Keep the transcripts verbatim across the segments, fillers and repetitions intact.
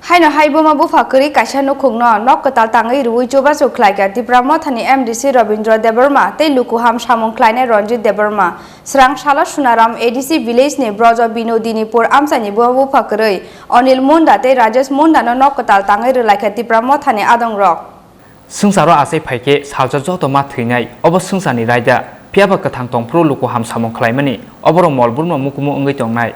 Haino hai buma bupha kwrwi kaisa nukhungno nok kwtal tangwi rwui chubachu khlaikha Tipra Mothani M D C Robindra Debbarma tei lukuham samung khlainai Ranjit Debbarma. Srang salo Sunaram A D C village ni Brojo Binodinipur amchaini buma bupha kwrwi Anil Munda tei Rajesh Munda no nok kwtal tangwi rwlaikha Tipra Mothani adongrok. Swngcharo achai phai khe salsa joto ma thwinai, obo swngcharni raida, phiyaba kwthang tongphuru luku ham samung khlaimani, oborok mol burma mukumu wngwi tongnai.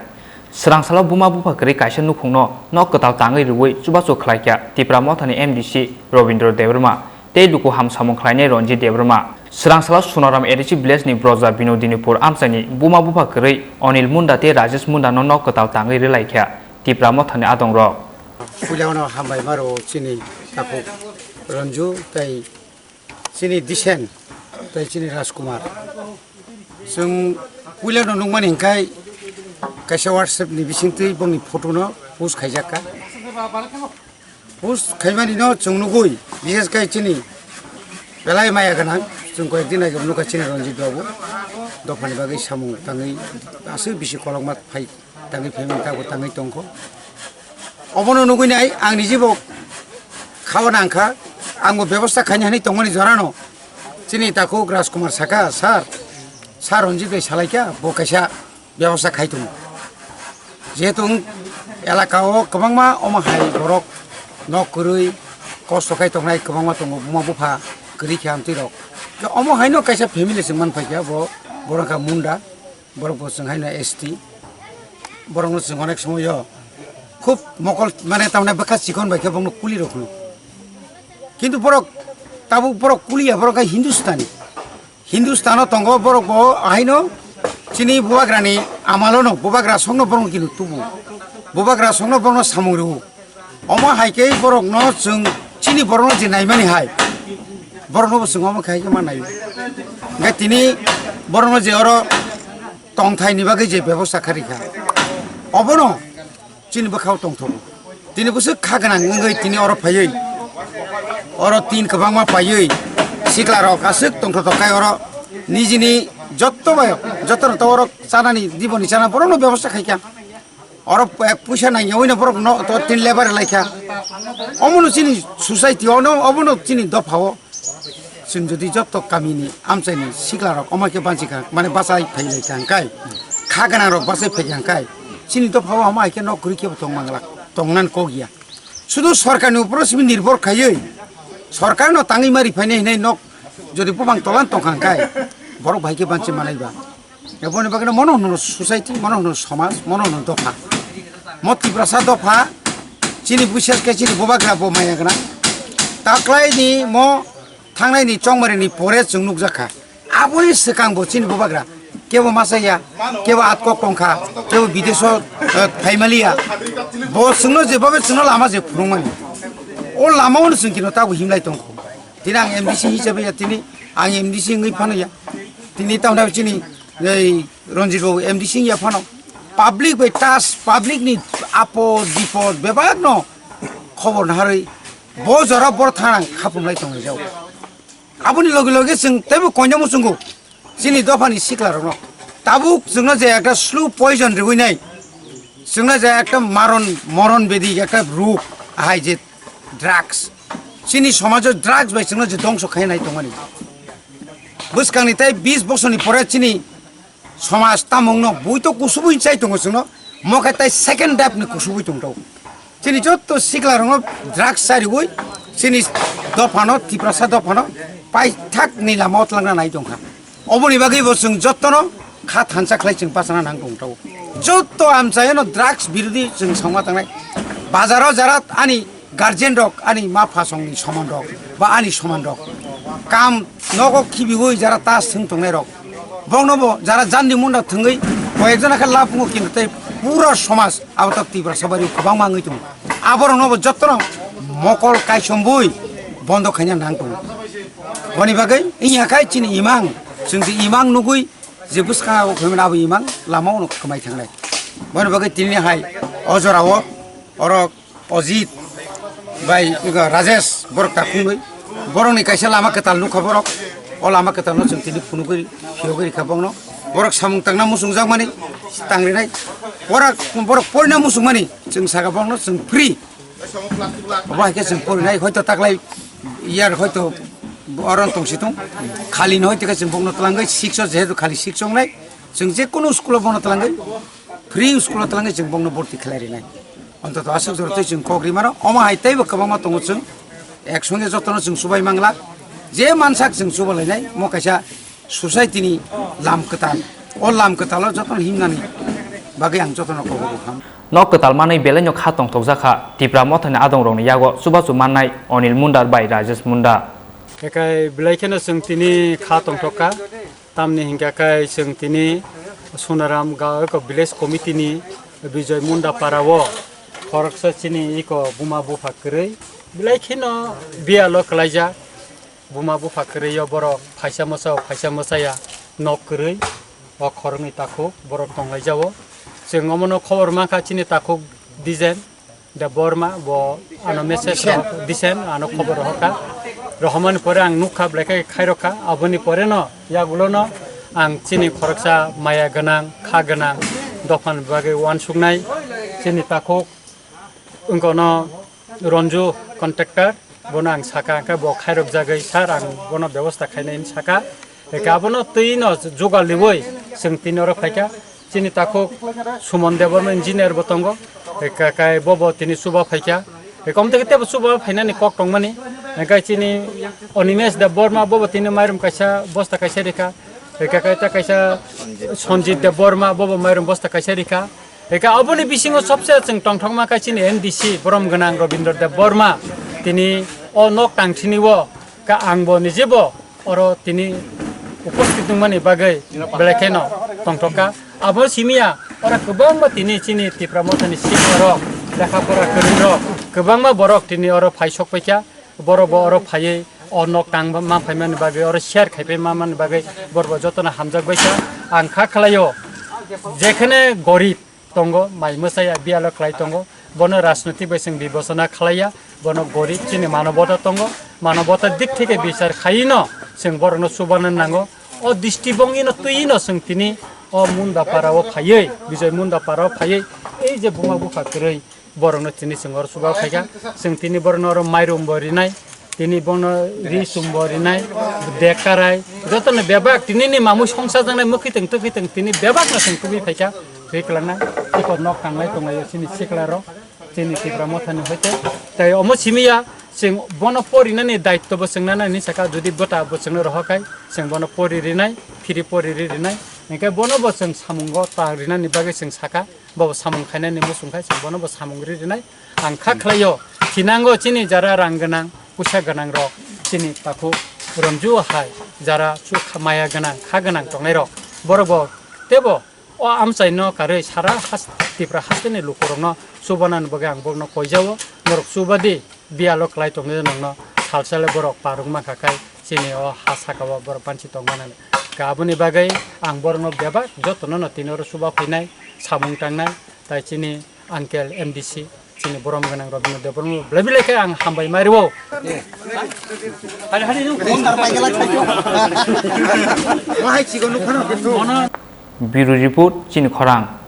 Swrang salo buma bupha kwrwi kaisa nukhungno nok kwtal tangwi rwui chubachu khlaikha Tipra Mothani M D C Robindra Debbarma tei luku ham samung khlainai Ranjit Debbarma. Swrang salo Sunaram A D C village ni Broja Binodinipur amchaini buma bupha kwrwi Anil Munda tei Rajesh Munda no nok kwtal tangwi rwlaikha Tipra Mothani adongrok. Puila no hambai maro chini takhuk Ranju tei chini Disen tei chini Rajkumar. Chwng puila no nukmani hinkhe kaisa WhatsApp ni bisingtwi bongni photo no post khaijakka. Post khaimani no chwng nugui, bises khe chini belai maya gwnang, chwng koyek din age nukha chini Ranjit babu dophani bagwi samung tangwi aswk bisi kolokma phai. Tangwi phaimani tabuk tangwi tongkho. Obono nugwi nai ang nijibo khao nangkha, angbo bebosta khaina hinwi tongmani jorano chini takhuk Rajkumar saka, "Sir, Sir Ranjit bai salaikha, bo kaisa bebosta khai tongo." Jehetu wng elaka o kwbangma omo hai borok nok kwrwi kosto khai tongnai kwbangma tongo, buma bupha kwrwi khe amtwi rok. Omo haino kaisa family se man phaikha bo, borok kha Munda. Borok bo chwng haino S T, borokno chwng onek somoyo khub mokol, mane, tamni bwkha chikon bai khe borokno kuli rw phano. Kintu borok tabuk borok kuliya, borok khe Hindustani. Hindustano tongo, borok bo haino chini bubagrani amalono, bubagra songno borokno kinu tubu. Bubagra songno borokno samung rw. Omo hai khe borokno chwng chini borokno je naimani hai, borokno bo chwng omo khai khe ma naio. Hwnkhe tini borokno je oro tongthaini bagwi je bebosta kharikha, obono chini bwkhao tongthogo. Tini bwswk kha gwnang wngwi tini oro phaiwi, oro tin kwbangma paiwi siklarok aswk tongthotok khai oro nijini jotto bai, jotto rok to oro chanani, diboni chana borokno bebosta khaikha. Oro ek puisa nangyawi no borok no to tin lebar lai kha. Omo no chini society o no, omo no chini dopha o. Chwng jodi jotto kami ni amchai ni sikla rok omo khe banchi kha, mane bachai phai lai kha hwnkhe, kha gwnang rok bachai phai kha hwnkhe, chini dopha o omo hai khe nok kwrwi khe bo tong mangla, tong nan kok ya. Sudu sorkar ni upor o simi nirbhor khaiwi, sorkar no tangwi mari phainai hinai nok jodi bubang tolan tong kha hwnkhe, borok bai khe banchi manai ba. Aboni bagwi no mono hwnwi society, mono hwnwi somaj, mono hwnwi dopha. Mo Tiprasa dopha, chini buisas khe chini bubagra bo maya gwnang. Taklaini mo thangnaini chongmarini pore chwng nukjakha. Aboni swkang bo chini bubagra kebo masa ya, kebo atkok tongkha, kebo bideso, eh, phaimaliya. Bo chwngno je babe chwngno lama je phunukmani. O lama ono chwng kino tabo himlai tongkho. Tini ang M D C hisabe ya, tini ang M D C wngwi phano ya. Tini tamni chini ei Ranjit babu M D C wngya phano. Public bai tas, public ni apod bipod bebak no khobor naharwi bo jora bor thanang khapumlai tonglaijao. Aboni loge loge chwng teibo koina muchungo chini dophani sikla rokno. Tabuk chwngno je ekta slow poison riwi nai, chwngno je ekta maron, moron bedi ekta ruk ahai je drugs. Chini somajo drugs bai chwngno je dongso khai nai tongmani. Bwskangni tei bis bosorni pore chini somaj tamungno bui to kusubui chai tongo chwngno, mokhe tai second dap ni kusubui tongtao. Chini jotto sikla rokno drugs chariwi chini dophano, Tiprasa dophano paithak ni lama o twlangna nai tongkha. Oboni bagwi bo chwng jottono kha thansa khlai chwng bachana nang tongtao. Jotto amchaino drugs birodi chwng songma tangnai. Bazaro jara ani guardian rok, ani ma phasongni soman rok ba ani soman rok kam nogo khibiwi jara tas thwng tongnai rok, bongno bo jara jandi munda thwngwi koyek jona khe lapungo, kintu tei pura somaj abo tak Tiprasa bari kwbangma wngwi tongo. Aborokno bo jottono mokol kaisombwi bondo khaina nang tongo. Boni bagwi wngya khai chini imang, chwng je imang nugwi je bwskango phaimani abo imang lama ono kwmai thangnai. Boni bagwi tini hai o jorao oro Ojit bai ego Rajesh borok takhumwi borokni kaisa lama kwtal nukha borok. O lama kwtalno chwng tini phunugwi phiyogwi rikha bongno. Borok samung tangna muchungjakmani tangrinai. Borok, borok porina muchungmani chwng saka bongno chwng free. Obo hai khe chwng porinai hoito taklai year hoito oron tongsi tong. Khali no hoito khe chwng bokno twlangwi six o jehetu khali six ongnai. Chwng je kunu school o bono twlangwi free school o twlangwi chwng bokno borti khlai rinai. Ontoto aswk jora twi chwng kok ri mano. Omo hai teibo kwbangma tongo chwng. Ek songe jotono chwng chubai mangla. Je mansak chwng chuba lainai. Mo kaisa society ni lam kwtal. O lam kwtalo jotono himnani bagwi ang jotono kok ri ham. Nok kwtal manwi belai no kha tongthokjak kha. Tipra mothani adong rokni yago chubachu mannai Onil Mundar bai Rajesh Munda. Ekai belai kheno chwng tini kha tongthok kha. Tamni hinkha khe chwng tini Sonaram ga eko village committee ni Bijoy Munda para o khoroksa chini eko buma bupha kwrwi belai kheno biyalo kwlaijak. Buma bupha kwrwi o borok phaisa mwsa o phaisa mwsaya nok kwrwi o khoroknwi takhuk borok tonglaijao. Chwng omono khobor mankha chini takhuk Dijen Debbarma bo ano message rok disen ano khobor rohorkha. Rohormani pore ang nukha belai khe khairokha. Aboni pore no yagulo no ang chini khoroksa maya gwnang, kha gwnang dophani bagwi uansuknai chini takhuk wngkono Ronju contractor. Bono ang saka, hwnkhe bo khairok jagwi, "Sir, ang bono bebosta khainai," hinwi saka. Hwnkhe abono twi no jugal riwi chwng tini oro phaikha. Chini takhuk Suman Debbarma engineer bo tongo. Hwnkhe kai bo bo tini chuba phaikha. Hwnkhe omo tei tebo chuba phainani kok tongmani. Hwnkhe chini Animesh Debbarma bo bo tini mairum kaisa bosta kaisa rikha. Hwnkhe kai ta kaisa Sanjit Debbarma bo bo mairum bosta kaisa rikha. Eka aboni bisingo sobse chwng tongthokma khe chini M D C borom gwnang Robindra Debbarma tini o nok tangthini o ka ang bo nije bo oro tini upasthit wngmani bagwi belai kheno tongthokha. Abo simiya oro kwbangma tini chini Tipra Mothani sikla rok, lekha pora kwrwi rok kwbangma borok tini oro phai sok paikha. Borok bo oro phaiwi o nok tang ma phaimani bagwi, oro share khaipai ma mani bagwi borok bo jotono hamjak baikha. Ang kha khlaio, jekhene gorib tongo, mai mwsaya biyalo khlai tongo, bono rajnotik bai chwng bibechona khlaiya, bono gorib chini manobota tongo, manobota dik theke bichar khaiwino chwng borokno chubana nango. O district bongino twino chwng tini o Munda para o phaiwi, Bijoy Munda para o phaiwi, ei je buma bupha kwrwi, borokno tini chwng oro chuba phaikha, chwng tini borokno oro mairum bo rinai, tini bono ri chum bo rinai, bag karai, jotono bebak tini ni mamui songsa jaknai mwkhwtwng twkhwtwng tini bebakno chwng tubui phaikha, twi kwlangnai, tei nok tanglai tonglaio chini sikla rok, chini Tipra Mothani hoite, tei omo simiya chwng bono porinani daitto bo chwng nana hinwi sakha, jodi bwta bo chwngno rohor khai chwng bono pori rinai, phiri pori ri rinai, hinkhe bono bo chwng samungo ta rinani bagwi chwng sakha. Bo samung khainani muchung khai chwng bono bo samung ri rinai. Ang kha khlaio, thinango chini jara rang gwnang, puisa gwnang rok, chini takhuk Ronju hai jara chu kha maya gwnang, kha gwnang tongnai rok, borok bo tebo o amchaino karwi sara has-, Tipra hasteni lukurokno chubanani bagwi ang borokno koijao, norok chubadi. Biyalo kwlai tongwi nongno salsale borok parwk mankha khai chini o ha sakao borok banchi tongmanani. Ka aboni bagwi ang borokno bebak jotono no tini oro chuba phainai, samung tangnai, tai chini uncle M D C, chini borom gwnang Robindra Debbarma belai belai khe ang hambai mai rwo. Bureau Report, chini khorang.